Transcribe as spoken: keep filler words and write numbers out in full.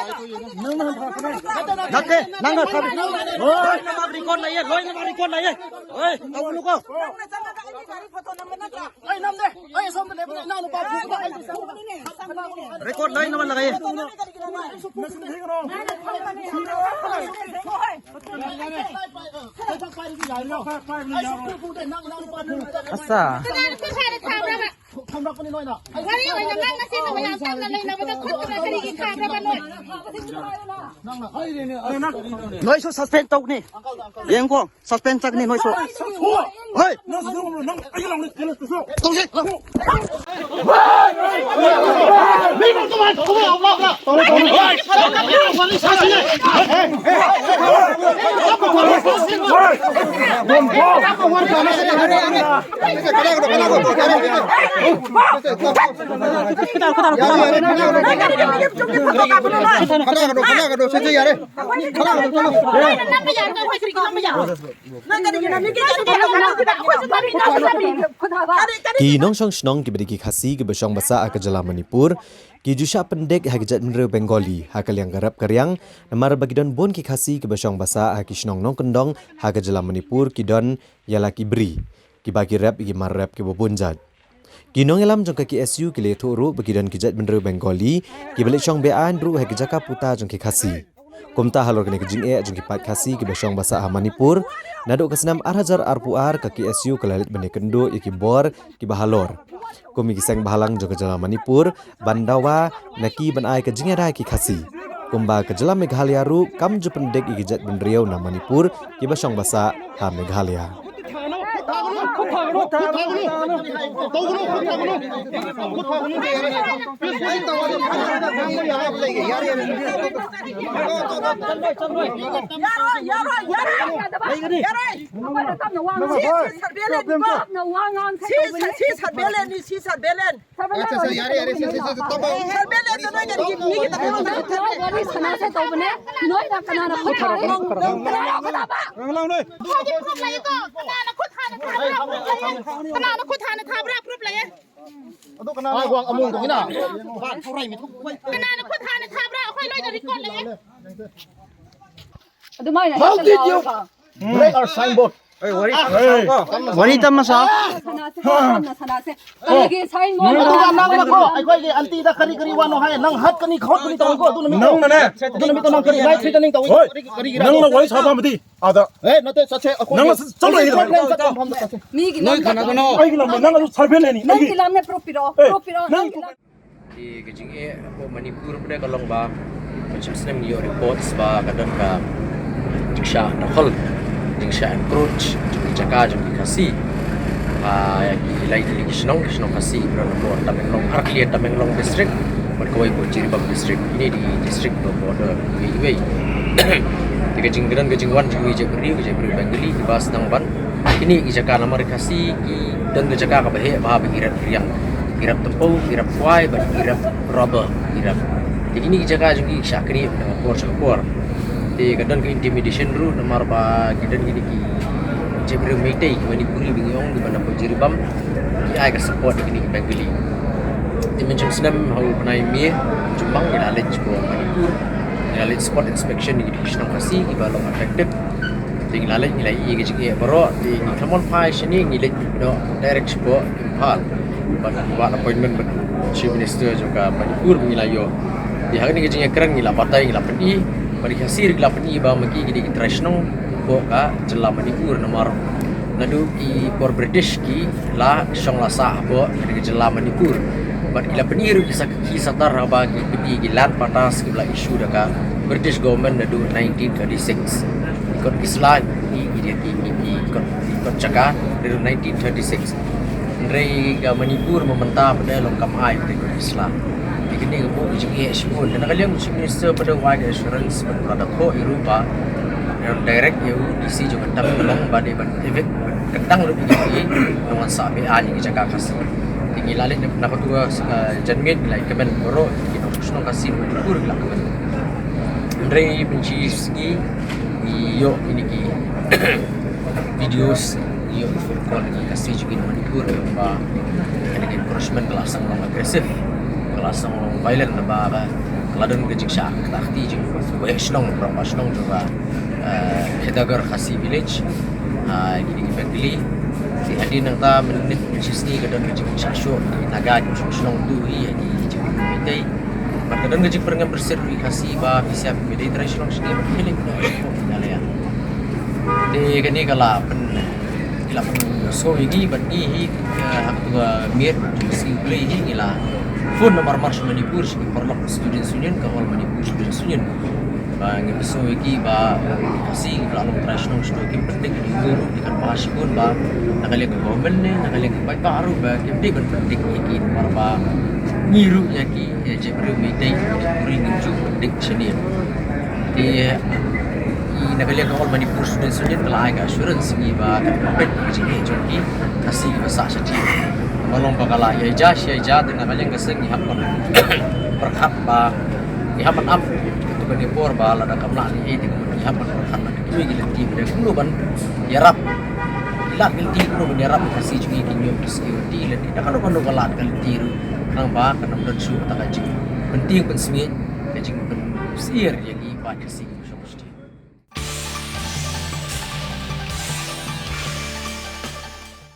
Nang na thak na. Nang na thak. Oi, na mak record la ye, oi, na mak record la ye. Oi, tau lu ko. Ai, nam de. Ai, som de, na nu pa. Record la ye, na man la ye. Asa. Noi su suspend tok ni. Yeng ko suspend chak ni noi su. Hoi. Ki nongshong shnong kiba dei ki Khasi kiba shong basa ha ka jylla Manipur ki ju shah pyndik ha ki jaitbynriew Bengali ha ka liang ka rep ka riang, namar ba ki don bun ki Khasi kiba shong basa ha ki shnong nongkyndong ha ka jylla Manipur ki don ïa la ki bri kiba ki rep ïa ki mar rep kiba bun jait. Ki nongïalam jong ka K S U ki la ïathuh ruh ba ki don ki jaitbynriew Bengali kiba leit shong be-aiñ ruh ha ki jaka puta jong ki Khasi. Kumta halor kane ka jingeh jong ki paid Khasi kiba shong basa ha Manipur, naduh ka snem ar hajar arphew ar ka K S U ka la leit ban ïakynduh ïa ki bor kiba halor. Kum ïa ki seng bhalang jong ka jylla Manipur ban dawa na ki ban ai ka jingïada ïa ki Khasi. Kumba ka jylla Meghalaya ruh kam ju pyndik ïa ki jaitbynriew na Manipur kiba shong basa ha Meghalaya. How did you break our signboard? Wari tamasa. Nang na ko, ai ko ke anti da kari kari wano hai, nang hat kani khot kani tong ko, tu nami. Nang na ne. Tu nami tu nang kari, nai tu nang tong. Nang na wari saba mati. Ada. Eh, nate sache aku. Nang sa chalo hi. Nang khana ko no. Ai ki lam nang lu sarbe le ni. Nang ki lam ne propiro, propiro. Nang ki lam. Te ka jingeh hapoh Manipur pdeng ka long ba mynta snem ngi ïoh reports ba ka don ka jingshah dkhul, jingshah encroach jong ki jaka jong ki Khasi ha ki lai tylli ki shnong, ki shnong Khasi ba don hapoh Tamenglong, ar tylli Tamenglong district bad kawei hapoh Jiribam district. Kine ki district ba border iwei iwei. Te ka jingkren ka jingwan jong iwei i jaitbynriew, ka jaitbynriew Bengali kiba sdang ban kine ki jaka namar Khasi ki don ka jaka kaba heh bha ba ki rep riang, ki rep tympew, ki rep kwai bad ki rep rubber, ki rep. Te kine ki jaka jong ki ki shah knieh na ka por sha ka por. Te ka don ka intimidation ruh namar ba ki don kine ki jaitbynriew Meitei, ki Manipuri ba ngi ong, kiba na pdeng Jiribam, ki ai ka support ïa kine ki Bengali. Te mynta snem ha u bnai May, mynta ngi la leit sha Manipur, ngi la leit spot inspection ïa kine ki shnong Khasi kiba long affected. Te ngi la leit, ngi la ïohi ka jingeh baroh, te ngi khlem phai shane, ngi leit noh direct sha Imphal. Bad ngi wad appointment bad Chief Minister jong ka Manipur ba ngi la ïoh. Te ha kane ka jingïakren ngi la batai, ngi la pyni, bad ki Khasi ruh ki la pyni ba ma ki ki dei ki trai shnong hapoh ka jylla Manipur namar naduh ki por British ki la shong la sah hapoh ka jylla Manipur. Bad ki la pyni ruh ki sa ki sa tar haba ki pyni ki land pattas kiba la issue da ka British government naduh nineteen thirty-six. Ki kot ki sla ki, ki, ki, ki, ki kot, ki kot jaka naduh nineteen thirty-six. Hynrei ka Manipur mynta pat long kam ai pat ki kot ki sla. Te kane ka buh ka jingeh shibun. Te na ka liang u Chief Minister pat u ai ka assurance bad u la da thoh ïa ruh ba direct ïa u D C jong ka Tamenglong ba dei ban evict, ban kyntang ruh ïa ki nongwan sah be-aiñ ïa ki jaka Khasi. Te ngi la leit na katu ka, uh, janmiet ngi la ïakmen baroh ki nongshong shnong Khasi na Manipur ngi la kmen. Hynrei mynta shi sngi ngi ïoh kine ki videos, ngi ïoh ki phone call na ki Khasi jong ngi na Manipur ba kane ka encroachment ka la sdang long aggressive, ka la sdang long violent, ba ka La don ka jingshah kata kti jong u waheh shnong, u rangbah shnong jong ka, eh, Khadagor Khasi Village. Ha kine ki Bengali. Te hadien nangta mynmiet mynshisngi ka don ka jingshah shoh ki Naga ki shnong tu hi ha ki jingim Meitei. Bad ka don ka jingpyrngem pyrshit ruh i Khasi ba phi sngap Meitei trai shnong shnong ba ki leh na shnong na leh. Te kane ka la pyn, ki la pynsngew ïa ngi bad ngi hi, eh, ha katu ka miet jong ka sngi Blei hi ngi la phone namar mar sha Manipur sha ki paralok Students' Union, ka All Manipur Students' Union. Ba ngi pynsngew ïa ki ba Khasi ki la long trai shnong shnong ki pyndik ki ruh ki kan ba shibun ba na ka liang ka government ne na ka liang ka paidbah ruh ba ki dei ban pyndik ïa ki namar ba ngi ruh ïa ki, ïa ki briew Meitei Manipuri ngi ju pyndik shane. Te i na ka liang ka All Manipur Students' Union ka la ai ka assurance ngi ba kan pynbeit ka jingeh jong ki Khasi kiba sah sha shnong. Namar long ba ka la ïaid ïaid te na ka liang ka seng ngi hap ban pyrkhat ba ngi hap ban ap katu ka por ba lada kam lah leh ei te ngi hap ban pyrkhat na kiwei ki lynti ba dei kumno ban ïarap. Ki lad ki lynti kumno ban ïarap ïa ka Khasi jong ngi, ki niam ki security lynti da kano kano ka lad ka lynti ruh. Khnang ba kan ym don shuh kata ka jingpyntieng pynsmiej, ka jingpynsyier ïa ngi paid Khasi.